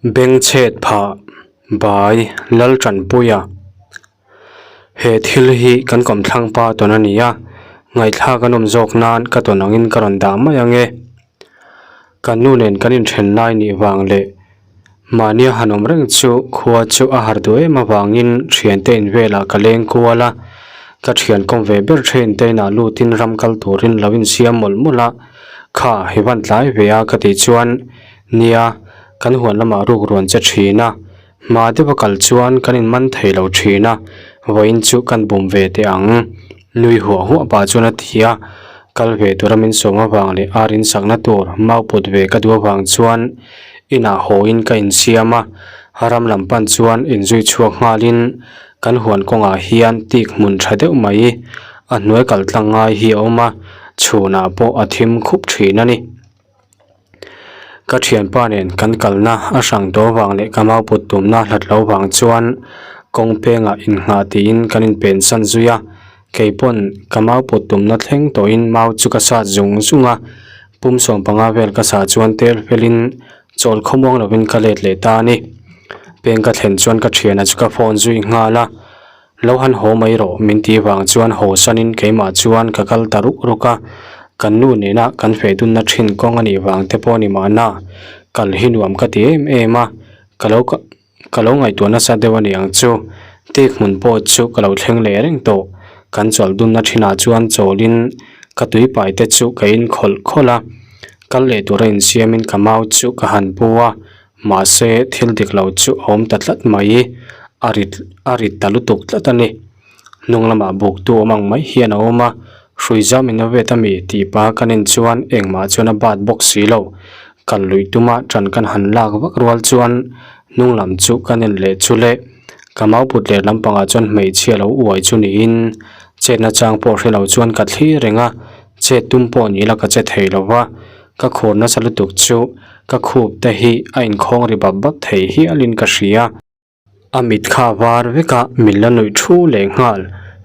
Bengchhet phah Bai Laltanpuia He thil hi kan kawmthlang pa tawn a ni a, ngaihthlak a nawm zawk nan ka tawn angin ka rawn dah mai ang e. Kan nu nen kan inthen lai nih vang leh mahnia han awm reng chu khua chu a har duh em avangin thiante in velah ka leng kual a, ka thian kawm ve ber then te inah lutin ram kal turin lo insiam mawlh mawlh a, kha hi van tlai ve a ka tih chuan Nia, kan huan lamah ruk ruan che thin a, hma deuh a kal chuan kan inman thei lo thin a, vawiin chu kan bum ve teh ang. Nui huah huah pah chuan a ti a, kal ve tura min sawm avang leh ar insakna tur mau put ve ka duh avang chuan inah hawiin ka insiam a, ram lam pan chuan inzui chhuak nghalin kan huan kawngah hian tik hmun tha deuh mai a hnuai kal tlang ngai hi a awm a, chhunah pawh a thim khup thin a ni. Ka thianpa nen kan kalna a hrang tawh vang leh ka mau put tumna hlat lo vang chuan kawng pengah innghah tiin kan inpen san zui a, kei pawn ka mau put tumna thleng tawhin mau chu ka sat zung zung a, pum sawmpanga vel ka sah chuan tel felin chawl khawmuang lovin ka let leh ta a ni. Peng ka thlen chuan ka thiana chu ka phone zui nghal a. Lo han haw mai rawh min tih vang chuan haw sanin keimah chuan ka kal ta ruk ruk a, kan nu nena kan feh dunna thin kawng a nih vang te pawh a ni mahna, kal hi nuam ka ti em em a, ka lo ka lo ngaihtuah nasa deuh a ni ang chu, tik hmun pawh chu ka lo thleng leh reng tawh, kan chawlh dunna thinah chuan chawlin ka tuipai te chu ka in khawlh khawlh a, kal leh tura insiamin ka mau chu ka han pu a. Mahse, thil dik lo chu a awm ta tlat mai, a rit a rit ta lutuk tlat a ni. Hnung lamah buktu awm ang mai hian a awm a, hrui zam in a vet a mi tih pa kan en chuan engmah chuan a bat bawk si lo. Kal luih tuma ṭan kan han lak vak rual chuan hnung lam chu kan en leh chu le. Ka mau put leh lampangah chuan hmeichhia lo uai chu niin chetna chang pawh hre lo chuan ka thlir reng a, chet tum pawh ni ila ka che thei lo va. Ka khur nasa lutuk chu ka khup te hi a inkhawng ri bap bap thei hialin ka hria. A mit kha a var vek a, min la nuih thu leh nghal.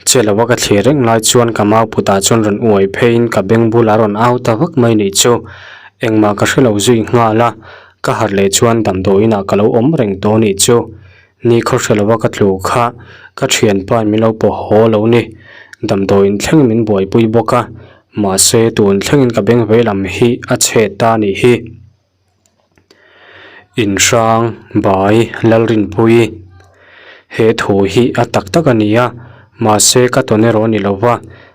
Che lova ka thlir reng lai chuan ka mau putah chuan rawn uai pheiin ka beng bulah rawn au ta vak mai nih chu. Engmah ka hre lo zui nghal a, ka harh leh chuan damdawiinah ka lo awm reng tawh nih chu. Ni khaw hre lova ka tlu kha ka thianpain min lo pawh haw lo ni. Damdawiin thlengin min buaipui bawk a, mahse tun thlengin ka beng vei lam hi a chhe ta nih hi. Inhrang Bai Lalrinpuii He thu hi a tak tak a ni a, mahse ka tawn erawh a ni lova,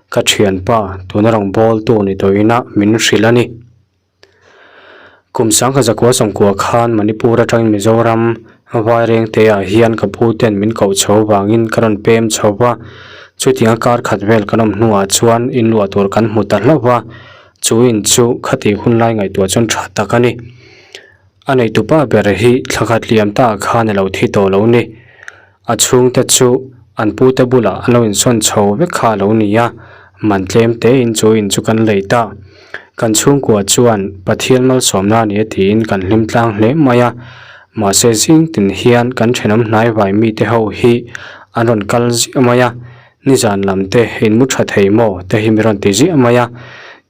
ka thianpa tuna rawngbawltu ni tawhina min hrilh a ni. Kum sangkhat zakua sawmkua khan Manipur atangin Mizoram Vairengte ah hian ka pu ten min koh chho vangin ka rawn pem chho va, chutianga kar khat vel kan awm hnuah chuan in luah tur kan hmu ta hlauh va, chu in chu khati hun lai ngaihtuah chuan tha tak a ni. A neitupa ber hi thla khat liam ta khan a lo thi tawh lo ni. A chhungte chu an pute bulah an lo insawn chho vek kha a lo ni a, man tlem tein chu in chu kan lei ta. Kan chhungkua chuan Pathian malsawmna a ni a tiin kan hlim tlang hle mai a, mahse zing tin hian kan thenawm hnai vai mite ho hi an rawn kal ziah mai a, nizan lam te in mu tha thei maw te hi mi rawn ti ziah mai a,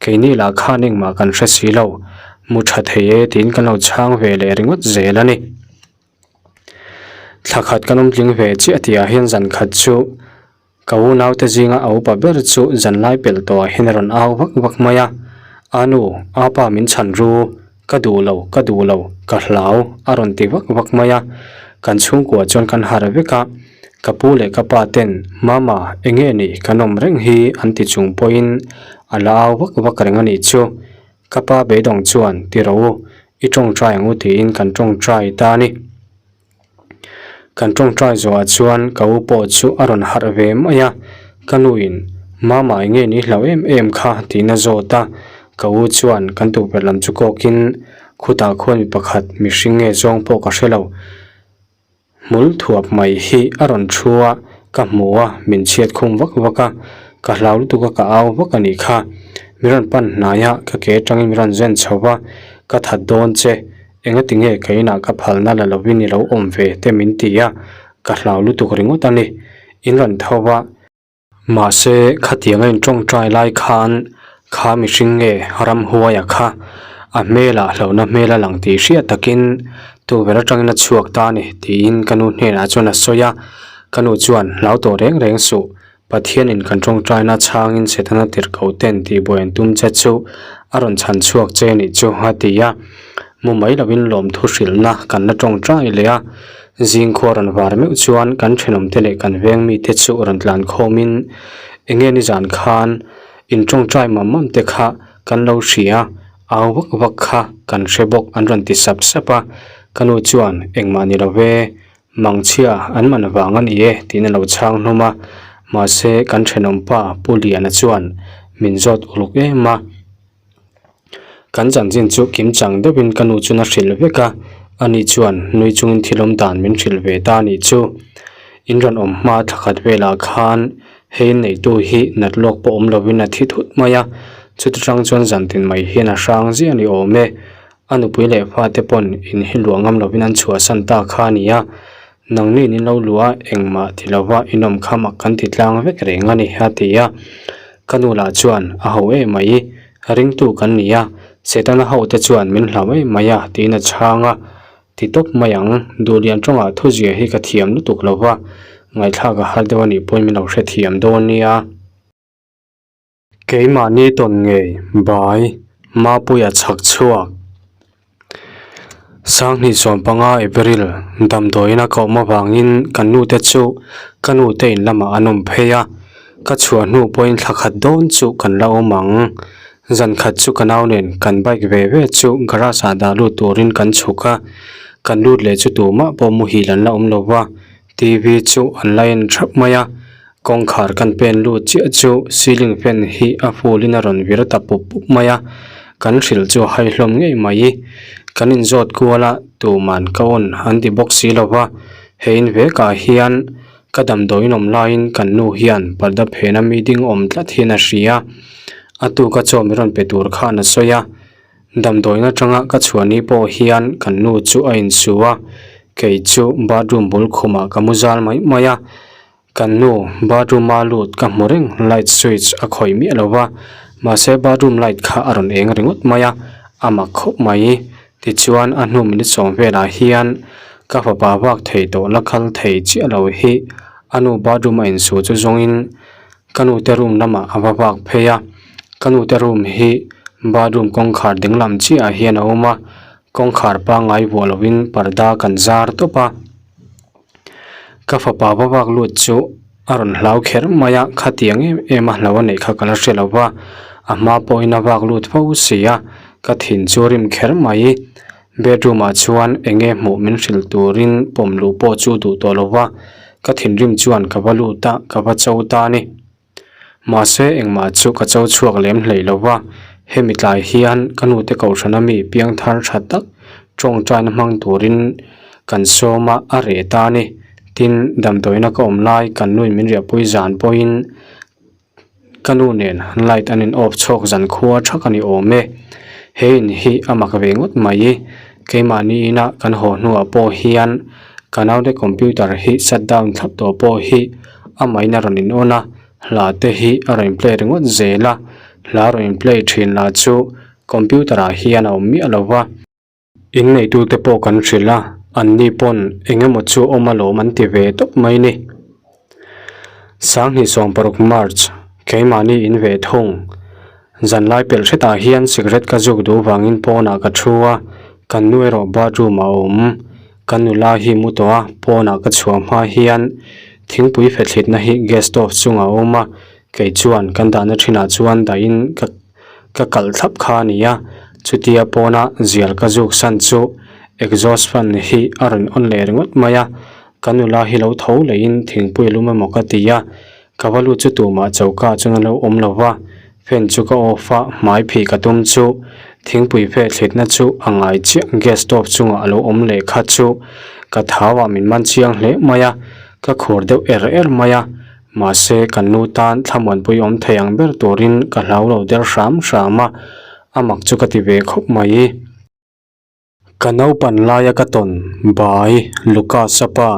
keini lah khan engmah kan hre si lo, mu tha thei e tiin kan lo chhang ve leh ringawt zel a ni. Thla khat kan awm tling ve chiah tihah hian zan khat chu ka unaute zinga a upa ber chu zan lai pelh tawhah hian a rawn au vak vak mai a, A nu, a pa min chhan ru, ka duh lo, ka duh lo, ka hlau a rawn ti vak vak mai a, kan chhungkua chuan kan harh vek a, ka pu leh ka pa ten Mama eng nge ni kan awm reng hi an ti chung pawhin a la au vak vak reng a nih chu. Ka pa beidawng chuan, Ti rawh u, i tawngtai ang u tiin kan tawngtai ta a ni. Kan tawngtai zawhah chuan ka u pawh chu a rawn harh ve mai a, ka nuin, Mama eng nge ni hlauh em em kha? tiin a zawt a, ka u chuan kan tukverh lam chu kawkin, Khutah khuan mi pakhat mihring nge zawng pawh ka hre lo. Hmul thuap mai hi a rawn thu a, ka hmu a, min chhiat khum vak vak a, ka hlau lutuk a ka au vak a nih kha. Mi rawn pan hnai a, ka ke atangin mi rawn zen chho va, ka that dawn che, engati nge ka inah ka phalna la lovin i lo awm ve te min ti a, ka hlau lutuk ringawt a ni. In rawn tho va. Mahse, khatianga in tawngtai lai khan kha mihring nge ramhuaia kha? A hmelah hlauhna hmel a lang tih hriat takin tukverh atangin a chhuak ta a ni tiin ka nu hnenah chuan a sawi a. Ka nu chuan hlau tawh reng reng suh, Pathianin kan tawngtaina chhangin Setana tirhkoh ten tihbuai an tum che chu a rawn chhan chhuak che a nih chu a ti a. Mu mai lovin lawmthu hrilhna kan la tawngtai leh a. Zingkhua rawn var meuh chuan kan thenawmte leh kan veng mite chu rawn tlan khawmin enge nizan khan in tawngtai mam mam te kha kan lo hria au vak vak kha kan hre bawk an rawn ti sap sap a. Ka nu chuan engmah ni lo ve Mangchhia an man vang a ni e tiin a lo chhang hlawm a, mahse kan thenawm pa Pu Liana chuan min zawt uluk em a. Kan chanchin chu kim chang deuhin ka nu chuan a hrilh vek a, ani chuan nui chungin thil awm dan min hrilh ve ta a nih chu. In rawn awm hma thla khat velah khan hei neitu hi nat lawk pawh awm lovin a thi thut mai a, chuti tang chuan zantin mai hian a hrang ziah a ni awm e. A nupui leh fate pawn in hi luah ngam lovin an chhuahsan ta kha a ni a, nangni in lo luah a engmah ti lova in awm kha mak kan ti tlang vek reng a ni a ti a. Ka nu lah chuan a ho em mai, ringtu kan ni a, Setana ho te chuan min hlau em mai a tiin a chhang a, ti tawp mai ang, Duhlian tawngah thuzia hi ka thiam lutuk lova, ngaihthlak a har deuh a nih pawhin min lo hrethiam dawn nia. Keimahni tawn ngei bai Mapuia chhak chhuak. Sanghnih sawm panga April damdawiin a ka awm avangin kan nute chu ka nute in lamah an awm phei a, ka chhuah hnu pawhin thla khat dawn chu kan la awm ang. Zan khat chu ka nau nen kan bike ve ve chu garage ah dah lut turin kan chhuk a, kan lut leh chu tumah pawh muhil an la awm lo va, T_V chu an la en thap mai a. Kawngkhar kan pen lut chiah chu ceiling fan hi a full in a rawn vir ta pup pup mai a, kan hrilh chu a hai hlawm ngei mai. Kan inzawt kual a, tuman ka on an ti bawk si lo va, he in vekah hian ka damdawiin awm laiin kan nu hian parda phena mi ding awm tlat hian a hria. A tuka chaw min rawn pe tur khan a sawi a, damdawiin atanga ka chhuah ni pawh hian kan nu chu a insu a, kei chu bathroom bul khumah ka mu zal mai mai a. Kan nu bathroom a lut ka hmu reng light switch a khawih miah lo va, mahse bathroom light kha a rawn eng ringawt mai a, a mak khawp mai. Tichuan a hnu minute sawm velah hian ka fapa vak thei tawh la khal thei chiah lo hi a nu bathroom a insu chu zawngin ka nu te room lamah a va vak phei a, ka nu te room hi bathroom kawngkhar dinglam chiahah hian a awm a, kawngkhar pangngai vuah lovin parda kan zar tawp a. Ka fapa va vak lut chu a rawn hlau kher mai a, khatiang em em a hlo a neih kha ka la hre lo va, a hma pawhin a vak lut fo si a, ka thin chu a rim kher mai. Bedroom ah chuan eng nge hmuh min hrilh turin pawm luh pawh chu duh tawh lo va, ka thinrim chuan ka va lut a, ka va cho ta a ni. Mahse engmah chu ka cho chhuak lem hlei lo va, hemi tlai hian ka nute kohhrana mi piangthar tha tak tawngtaina hmang turin kan sawm a, a reh ta a ni. Tin, damdawiina ka awm lai kan nuin min riahpui zan pawhin ka nu nen light an in off chhawk zan khua thak a ni awm e. He in hi a mak ve ngawt mai. Keimahni ina kan haw hnuah pawh hian ka naute computer hi shut down thlap tawh pawh hi amahin a rawn in on a, hla te hi a rawn in play ringawt zel a, hla rawn in play thin lah chu computer ah hian a awm miah lo va. In neitute pawh kan hrilh a, anni pawn eng emaw chu awm alawm an ti ve tawp mai ni. Sanghnih 16 March, keimahni in ve thung. Zanlai pelh hretah hian cigarette ka zuk duh vangin pawnah ka thu a, kan nu erawh bathroom ah a awm. Ka nula hi mu tawh a, pawnah ka chhuah hma hian thingpui fethlitna hi gas stove chungah a awm a, kei chuan kan dahna thinah chuan dahin ka ka kalh thlap kha a ni a, chutia pawna zial ka zuk san chu exhaust fan hi a rawn on leh ringawt mai a, ka nula hi lo tho leiin thingpui a lum emaw ka ti a, ka va lut chu tumah choka chuan a lo awm lo va, Fan chu ka off a, hmai phih ka tum chu thingpui fe thlitna chu a ngai chiah gas stove chungah a lo awm leh kha chu ka thau ah min man chiang hle mai a, ka khur deuh er er mai a, mahse kan nu tan thlamuanpui awm thei ang ber turin ka hlau lo der hram hram a, a mak chu ka ti ve khawp mai. Ka naupan laia ka tawn bai Lucas a pa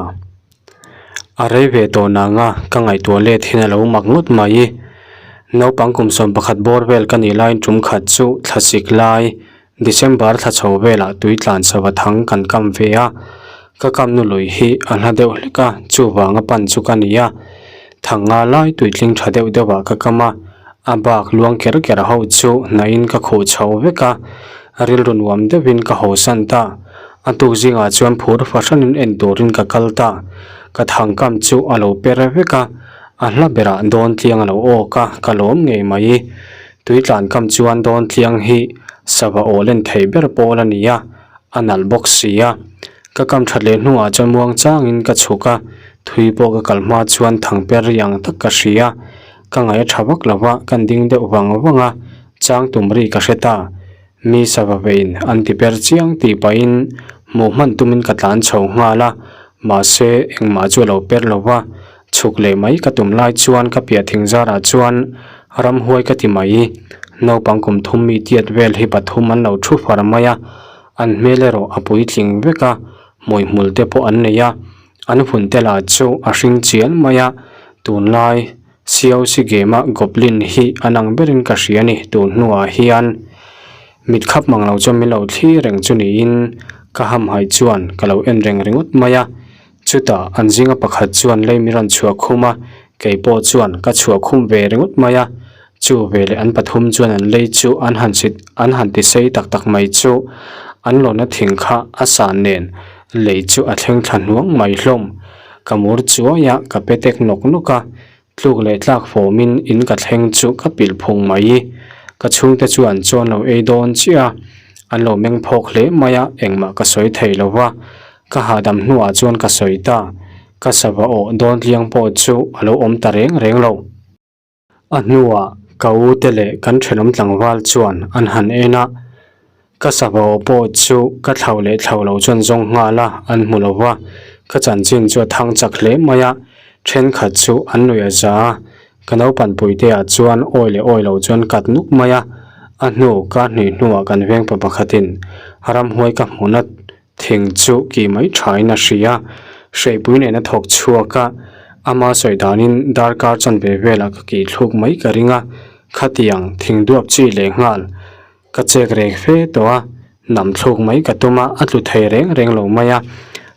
a rei ve tawh nanga ka ngaihtuah let hian a lo mak ngawt mai. Naupang kum 11 bawr vel ka nih laiin tum khat chu thlasik lai. December thla chho velah tui tlan sava thang kan kam ve a, ka kam nu lui hi a hla deuh hlek a, chuvanga pan chu ka ni a. Thang nga lai tui tling tha deuh deuh ah ka kam a, a bak luang ker ker ho chu hnaihin ka khuh chho vek a, rilru nuam deuhin ka hawsan ta. A tuk zingah chuan phur fahranin en turin ka kal ta, ka thang kam chu a lo per vek a, a hla berah dawn tliang a lo awk a, ka lawm ngei mai. Tui tlan kam chuan dawn tliang hi sava aw len thei ber pawl a ni a, a nalh bawk si a. Ka kam that leh hnuah chuan muang changin ka chhuk a, thui pawh ka kal hma chuan thangper ri ang tak ka hria. Ka ngaih a tha vak lo va, kan ding deuh vang vang a, chang tum ri ka hre ta. Mi sava vein an ti per chiang tih pahin hmuh hman tumin ka tlan chho nghal a, mahse engmah chu a lo per lo va, chhuk leh mai ka tum lai chuan ka piah thing zarah chuan ramhuai ka ti mai. Naupang kum thum mi tiat vel hi pathum an lo thu far mai a, an hmel erawh a puitling vek a, hmuihmul te pawh an nei a, an hun te lah chu a hring chial mai a, tunlai COC game a Goblin hi an ang berin ka hria ni tun hnuah hian mit khap mang lo chuan min lo thlir reng chu niin ka hamhaih chuan ka lo en reng ringawt mai a, chutah an zinga pakhat chuan lei min rawn chhuah khum a, kei pawh chuan ka chhuah khum ve ringawt mai a, chu veleh an pathum chuan an lei chu an han sit an han ti sei tak tak mai chu an lawna thing kha a san nen lei chu a thleng thla hnuang mai hlawm. Ka mur chuai a, ka pe tek nawk nawk a, tluk leh tlak fawmin in ka thleng chu ka pilh phung mai. Ka chhungte chuan chuan lo ei dawn chiah a, an lo meng phawk hle mai a, engmah ka sawi thei lo va. Ka hahdam hnuah chuan ka sawi ta, ka sava awh dawn tliang pawh chu a lo awm ta reng reng lo. A hnuah ka u te leh kan thenawm tlangval chuan an han en a, ka sava aw pawh chu ka thlau leh thlau lo chuan zawng nghal a, an hmu lo va, ka chanchin chu a thang chak hle mai a, thenkhat chu an nuih a za a, ka naupanpui te ah chuan awi leh awi lo chuan kat nuk mai a, a hnu ka hnih hnuah kan veng pa pakhatin ramhuai ka hmuhna Thing chu kih mai thain a hria. Hreipui nen a thawk chhuak a, ama sawi danin darkar chanve velah ka kih thluk mai ka ring a, khatiang thing duap chi leh nghal ka chek reng fe tawh a, nam thluk mai ka tum a, a tlu thei reng reng lo mai a,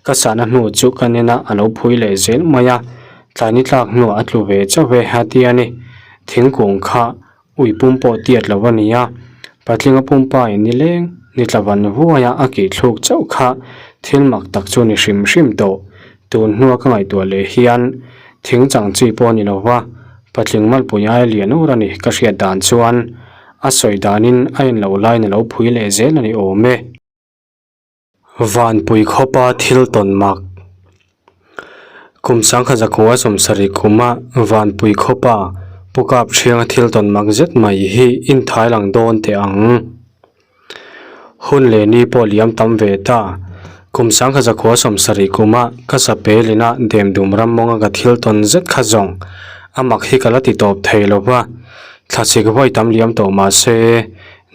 ka sahna hnu chu ka nen a, a lo phui leh zel mai a, tlai ni tlak hnuah a tlu ve chauh e a ti a ni. Thingkung kha Ui pum pawh tiat lo a ni a, patlinga pumpa in ni leng ni tla van vuai a a kih thluk chauh kha thil mak tak chu ni hrim hrim tawh. Tun hnua ka ngaihtuah leh hian thing chang chi pawh a ni lo va, patling malpui aia lian ur a ni ka hriat dan chuan a sawi danin a en loh laiin a lo phui leh zel a ni awm e. Vanpui khawpa thil tawn mak. Kum sangkhat zakua sawmsarih kuma Vanpui khawpa Pu Kap Thianga thil tawn mak zet mai hi inthai lang dawn teh ang. Hun leh ni pawh liam tam ve ta. Kum sangkhat zakua 70 kuma ka sapelina Demdum ram mawnga ka thil tawn zet kha zawng a mak hi ka la ti tawp thei lo va, thlachik vawi tam liam tawh mah se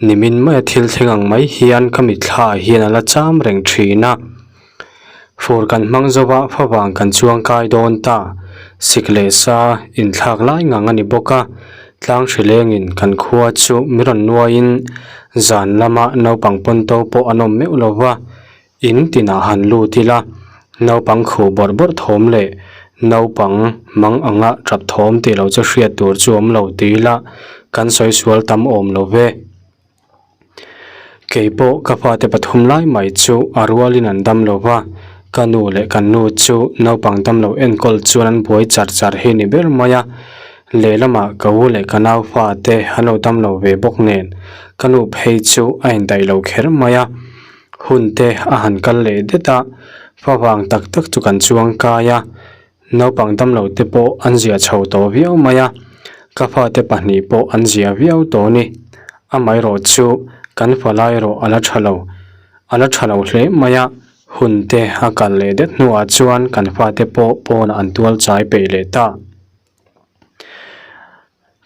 Nimin maia thil thleng ang mai hian ka mitthla ah hian a la cham reng thin a. Fur kan hmang zo a, favang kan chuang kai dawn ta. Sik leh sa inthlak lai ngang a ni bawk a, tlang hri lengin kan khua chu mi rawn nuaiin zan lama naupang pawn to pawh an awm meuh lo va, In tinah han lut ila, naupang khuh bawrh bawrh thawm leh naupang mang anga tap thawm tih loh chu hriat tur chu awm lo ti ila kan sawi sual tam awm lo ve. Kei pawh ka fate pathum lai mai chu a rualin an dam lo va, ka nu leh kan nu chu naupang dam lo enkawl chuan an buai char char hi ni ber mai a, lehlamah ka u leh ka nau fate an lo dam lo ve bawk nen ka nu phei chu a indaih lo kher mai a. Hun te a han kal leh det a, favang tak tak chu kan chuang kai a, naupang damlo te pawh an zia chho tawh viau mai a, ka fate pahnih pawh an zia viau tawh a ni. Amaherawh chu kan fa lai erawh a la tha lo, a la tha lo hle mai a, hun te a kal leh det hnuah chuan kan fate pawh pawnah an tual chai peih leh ta.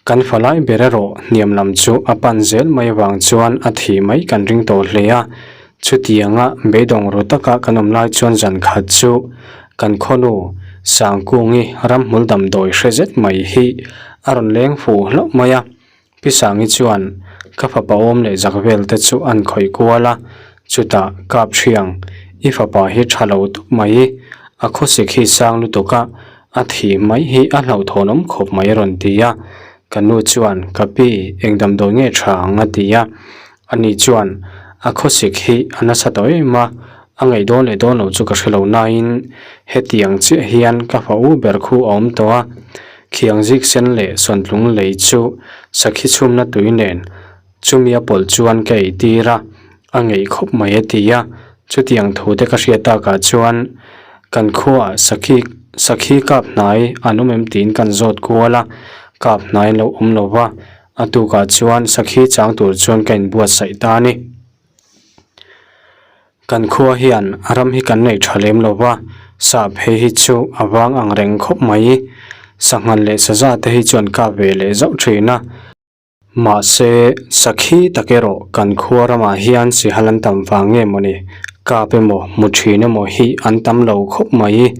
Kan falai ber erawh hniam lam chu a pan zel mai avang chuan a thih mai kan ring tawh hle a. Chutianga beidawng ru taka kan awm lai chuan zan khat chu kan khawnu Sangkungi ramhmul damdawi hre zet mai hi a rawn leng fuh hlauh mai a. Pi Sangi chuan. Ka fapa awm leh zak vel te chu an khawih kual a, chutah kap thiang, I fapa hi tha lo tawp mai, a khawsik hi sang lutuk a, a thih mai hi a hlauhthawn awm khawp mai a rawn ti a. Ka nu chuan, Ka pi, eng damdawi nge tha ang? a ti a. Ani chuan, A khawsik hi a nasa tawh em a, a ngaih dawn leh dawn lo chu ka hre lo nain hetiang chiah hian ka fa u ber khu a awm tawh a, khiang zik sen leh sawntlung lei chu sakhi chhumna tui nen chumi a pawlh chuan ka eitir a, a ngeih khawp mai a ti a, chutiang thu te ka hriat takah chuan kan khuaah sakhi sakhi kap hnai an awm em tiin kan zawt kual a, kap hnai an lo awm lo va, a tukah chuan sakhi chang tur chuan ka inbuatsaih ta a ni. Kan khua hian a ram hi kan neih tha lem lo va, sa phei hi chu a vang ang reng khawp mai. Sanghal leh saza te hi chuan kap ve leh zauh thin a. Mahse, sakhi tak erawh kan khua ramah hian sihal an tam vang nge mawni, kap emaw hmu thin emaw hi an tam lo khawp mai.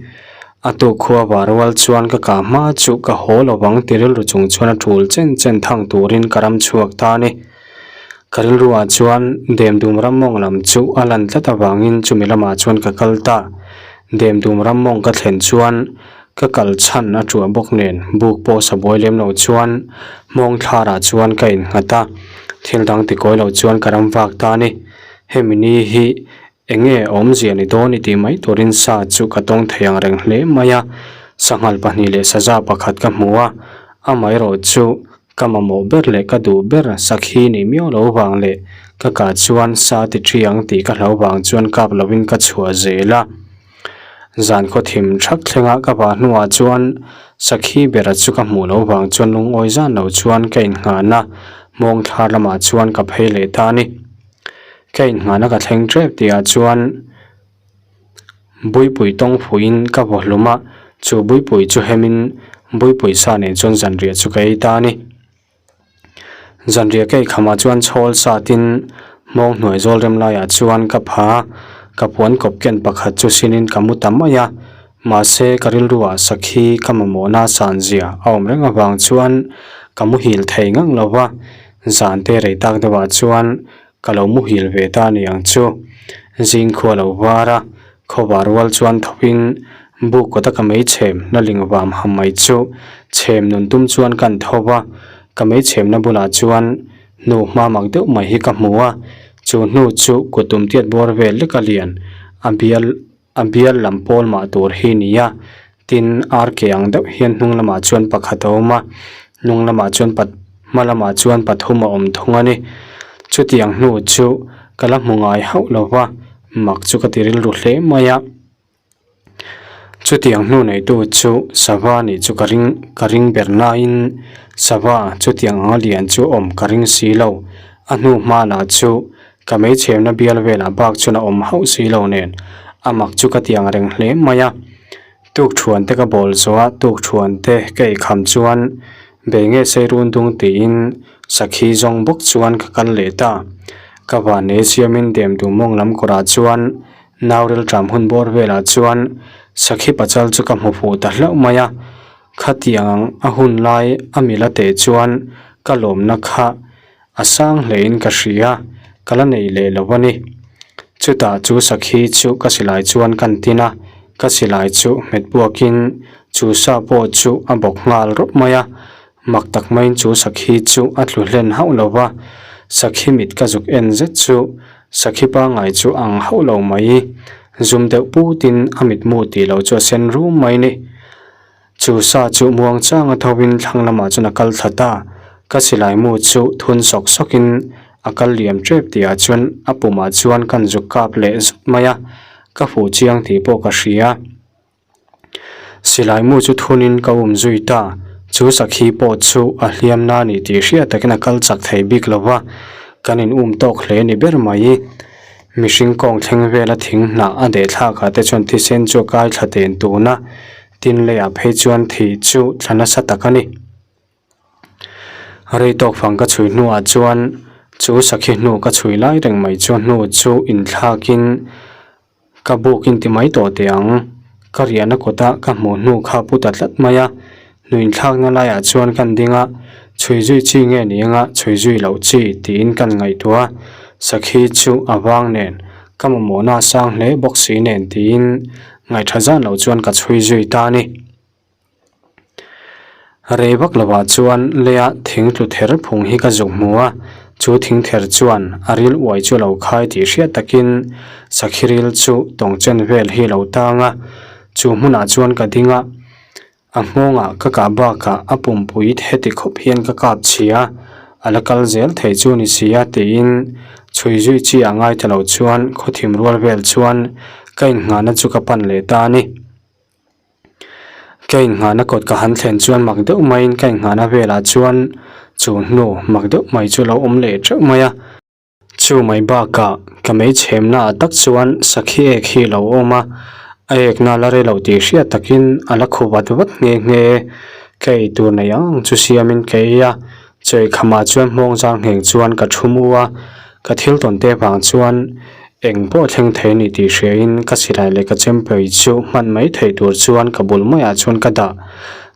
A tuk khua var rual chuan ka kah hma chu ka haw lo vang ti rilru chung chuan a tul chen chen thang turin ka ram chhuak ta a ni. Ka rilruah chuan Demdum ram mawng lam chu a lan tlat avangin chumi lamah chuan ka kal ta. Demdum ram mawng ka thlen chuan ka kal chhan a tuah bawk nen buk pawh sa buai lem lo chuan hmawng thlarah chuan ka innghat a, thil dang tikawi lo chuan ka ram vak ta a ni. Hemi ni hi Eng nge awmzia ni dawn i tih mai turin sa chu ka tawng thei ang reng hle mai a, sanghal pahnih leh saza pakhat ka hmu a, amaherawh chu ka mamawh ber leh ka duh ber sakhi nih miau lo vang leh ka kah chuan sa ti thi ang tih ka hlau vang chuan kap lovin ka chhuah zel a. Zan khaw thim thak thlenga ka vah hnuah chuan sakhi bera chu ka hmuh loh vang chuan lungawi zan lo chuan ka innghan a, hmawng thlar lamah chuan ka phei leh ta a ni. Ka inhmahna ka thleng tep tihah chuan Buipui tawng phuiin ka vaw hlum a, chu Buipui chu hemin Buipui sa nen chuan zanriah chu ka ei ta a ni. Zanriah ka ei khamah chuan chhawl satin hmawng hnuai zawl rem laiah chuan ka pha a, ka puan kawp ken pakhat chu sinin ka mu ta mai a, mahse ka rilruah sakhi ka mamawhna san zia a awm reng avang chuan ka muhil thei ngang lo va, zan te rei tak deuhah chuan Ka lo muhil ve ta ni ang chu. Zing khua lo var a, khawvar rual chuan thawkin buk kawta ka mei chhem na ling vam ham mai chu chhem nun tum chuan kan tho va, ka mei chhemna bulah chuan hnu hma mak deuh mai hi ka hmu a, chu hnu chu kut tum tiat bawr vel lek a lian a bial A bial lam pawl mah tur hi ni a, tin ar ke ang deuh hian hnung lamah chuan pakhat a awm a, hnung lamah chuan pat hma lamah chuan pathum a awm thung a ni. Chutiang hnu chu ka la hmu ngai hauh lo va, mak chu ka ti rilru hle mai a. Chutiang hnu neitu chu sava nih chu ka ring ka ring ber nain sava chutiang anga lian chu awm ka ring si lo, a hnu hma lah chu Ka meichhemna bial velah bak chuan a awm hauh si lo nen a mak chu ka ti ang reng hle mai a. Tukthuan te ka bawl zawh a, tukthuan te ka eikham chuan bei nge sei run dung tiin sakhi zawng bawk chuan ka kal leh ta. Ka van nei siamin dem duh mawng lam kawrah chuan naurel ṭam hun bawr velah chuan sakhi pachal chu ka hmu fuh ta hlauh mai a. Khatiang ang a hun lai a mila teh chuan ka lawmna kha A sang hlein ka hria, ka la nei leh lo a ni. Chutah chu sakhi chu ka silai chuan kan tin a, ka silai chu hmet buakin chu sa pawh chu a bawk nghal rawp mai a. Mak tak maiin chu sakhi chu a tlu hlen hauh lo va, sakhi mit ka zuk en zet chu sakhi pangngai chu ang hauh lo mai. Zum deuh putin a mitmu tih loh chu a sen rum mai ni. Chu sa chu muang chang a tho in thlang lamah chuan a kal thla ta. Ka silai mu chu thun sawk sawk in a kal liam tep tih ah chuan a pumah chuan kan zuk kap leh zut mai a, ka fuh chiang tih pawh ka hria. Silai mu chu thun in ka um zui ta. Chu sakhi pawh chu a hliam na ni tih hriat takin a kal chak thei bik lo va, kan in um tawk hle ni ber mai. Mihring kawng thleng vela thing hnah a deh thlakah te chuan thisen chu a kai thla ten tun a. Tin leiah phei chuan thih chu thla nasa tak a ni. Rei tawk fang ka chhui hnuah chuan chu sakhi hnu ka chhui lai reng mai chu hnu chu inthlakin ka buk in ti mai tawh teh ang. Ka riahna kawta ka hmuh hnu kha pu ta tlat mai a, hnu inthlakna laiah chuan kan ding a. Chhui zui chi nge ni anga chhui zui loh chi tiin kan ngaihtuah a, sakhi chu a vang nen ka mamawhna a sang hle bawk si nen tiin ngaihṭha zan loh chuan ka chhui zui ta a ni. Rei vak lovah chuan leia thing tlu ther phung hi ka zuk hmu a, chu thing ther chuan a ril uai chu lo khai tih hriat takin sakhi ril chu tawng chen vel hi lo tang a, chu hmunah chuan ka ding a, a nghawngah ka kah bakah a pumpui heti khawp hian ka kap chhia, a la kal zel thei chu ni si a tiin chhui zui chi a ngai ta lo chuan khawthim rual vel chuan ka innghahna chu ka pan leh ta a ni. Ka innghahna kawt ka han thlen chuan mak deuh maiin ka innghahna velah chuan chu hnu mak deuh mai chu lo awm leh teuh mai a. Chu mai bakah ka mei chhemna ah tak chuan sakhi ek hi lo awm a, a ekna la rei lo tih hriat takin a la khu vat vat nghe nghe. Ka eitur nei ang ang chu siamin ka ei a, Chawi khamah chuan hmawng zang ngheng chuan ka thu mu a, ka thil tawn te vang chuan eng pawh thleng thei a ni tih hriain ka silai leh ka chempei chu hman mai theih tur chuan ka bul maiah chuan ka dah.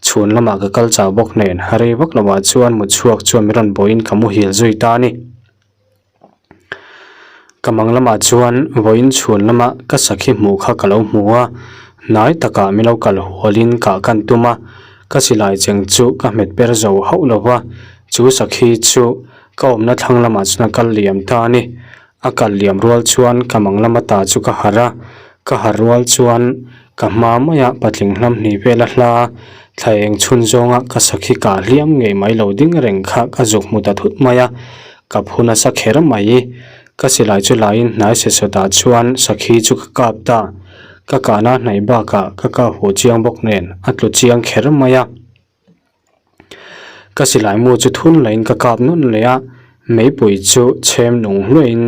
Chhun lamah ka kal chau bawk nen rei vak lovah chuan mutchhuak chuan min rawn bawhin ka muhil zui ta a ni. Ka mang lamah chuan vawiin chhun lama ka sakhi hmuh kha ka lo hmu a, hnai takah min lo kal hualin kah kan tum a, ka silai cheng chu ka hmet per zo hauh lo va, chu sakhi chu ka awmna thlang lamah chuan a kal liam ta a ni. A kal liam rual chuan ka mang lama ta chu ka harh a, ka harh rual chuan ka hma maia patling hlam hnih vela hla thla eng chhun zawnga ka sakhi kah hliam ngei mai lo ding reng kha ka zuk hmu ta thut mai a. Ka phu nasa kher mai. Ka silai chu laiin hnai se sawtah chuan sakhi chu ka kap ta. Ka kahna hnaih bakah ka kap huh chiang bawk nen a tlu chiang kher mai a. Ka silai mu chu thun laiin ka kap nawn leh a, meipui chu chhem nung hluahin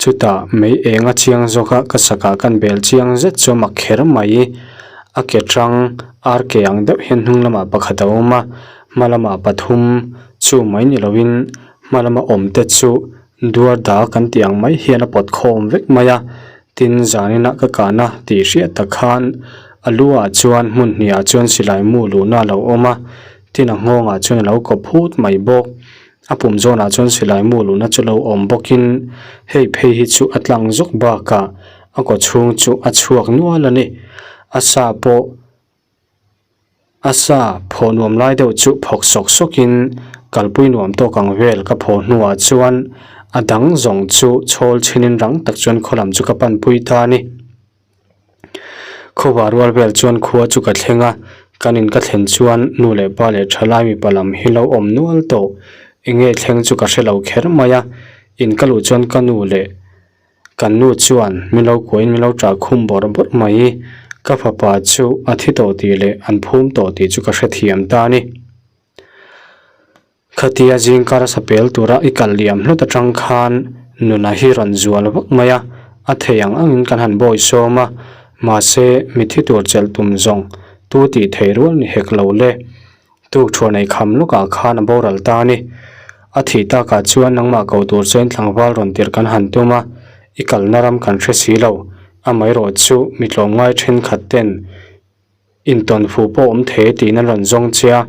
chutah mei eng a chiang zawk a ka sakah kan bel chiang zet chu a mak kher mai. A ke tang ar ke ang deuh hian hnung lamah pakhat a awm a, hma lamah pathum chu mai ni loin Hma lama awm te chu duar da kan tih ang mai hian a pawt khawm vek mai a, tin zaninah ka kahna tih hriat tak khan a lu ah chuan hmun hnih ah chuan silai mu luhna a lo awm a, tin a nghawng ah chuan a lo kawp phut mai bawk. A pum zawn ah chuan silai mu luhna chu lo awm bawk in hei phei hi chu a tlang zawk bakah a kaw chhung chu a chhuak nual a ni. A sa pawh. A sa phawh nuam lai deuh chu phawk sawk sawkin kalpui nuam tawk ang vel ka phawh hnuah chuan a dang zawng chu chhawl chhinin rang tak chuan khaw lam chu ka panpui ta a ni. Khawvar rual vel chuan khua chu ka thleng a, kan in ka thlen chuan nu leh pa leh thalai mipa lam hi lo awm nual tawh. Enge thleng chu ka hre lo kher mai a, in ka luh chuan ka nu leh Kan nu chuan min lo kuahin min lo ṭah khum bawrh bawrh mai. Ka fapa chu a thi tawh tih leh an phum tawh tih chu ka hrethiam ta a ni. Khatia zingkar a sapel tura i kal liam hlawt aṭang khan nuna hi rawn zual vak mai a, a thei ang angin kan han bawi sawm a, mahse mitthi tur chelh tum zawng tu tih thei rual ni hek lo le. Tuk thuah nei kham lawkah khan a boral ta a ni. A thih takah chuan nangmah ko tur chuan tlangval rawn tirh kan han tum a, i kalna ram kan hre si lo. Amaherawh chu mi tlawmngai thenkhat ten intawn fu pawh awm thei tiin an rawn zawng che a,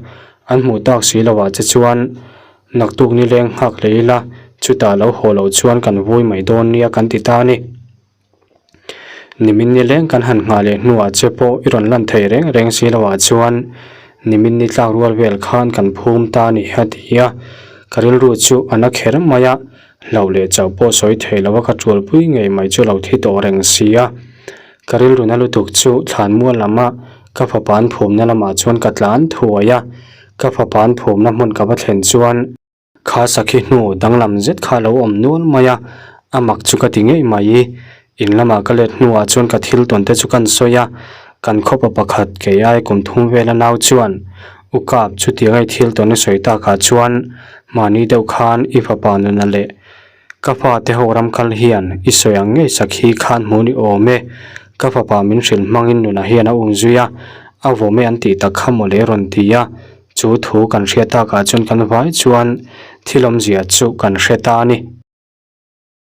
an hmuh tak si lovah che chuan naktuk nileng nghak leh ila, chutah lo haw loh chuan kan vui mai dawn nia kan ti ta a ni. Nimin ni leng kan han nghah leh hnuah che pawh i rawn lan thei reng reng si loah chuan nimin ni tlak rual vel khan kan phum ta a ni a ti a, ka rilru chu a na kher mai a, hlauh leh chauh pawh sawi thei lo a ka tualpui ngei mai chu lo thi tawh reng si a, ka rilru na lutuk chu thlanmual lama ka fapa an phumna lamah chuan ka tlan thuai a, ka fapa an phumna hmun ka va thlen chuan. Kha sakhi hnu danglam zet kha lo awm nual mai a, a mak chu ka ti ngei mai. In lamah ka let hnuah chuan ka thil tawn te chu kan sawi a, kan khawpa pakhat kei ai kum thum vela nau chuan U Kap chutiang a i thil tawn i sawi takah chuan mahni deuh khan i fapa nuna leh Ka fate ho ram kal hian i sawi ang ngei sakhi khan hmu ni awm e. Ka fapa min hrilh hmangin nunah hian a um zui a, a vawm e an tih tak kha mawle rawn ti a. Chu thu kan hriat takah chuan kan vai chuan thil awmzia chu kan hre ta a ni.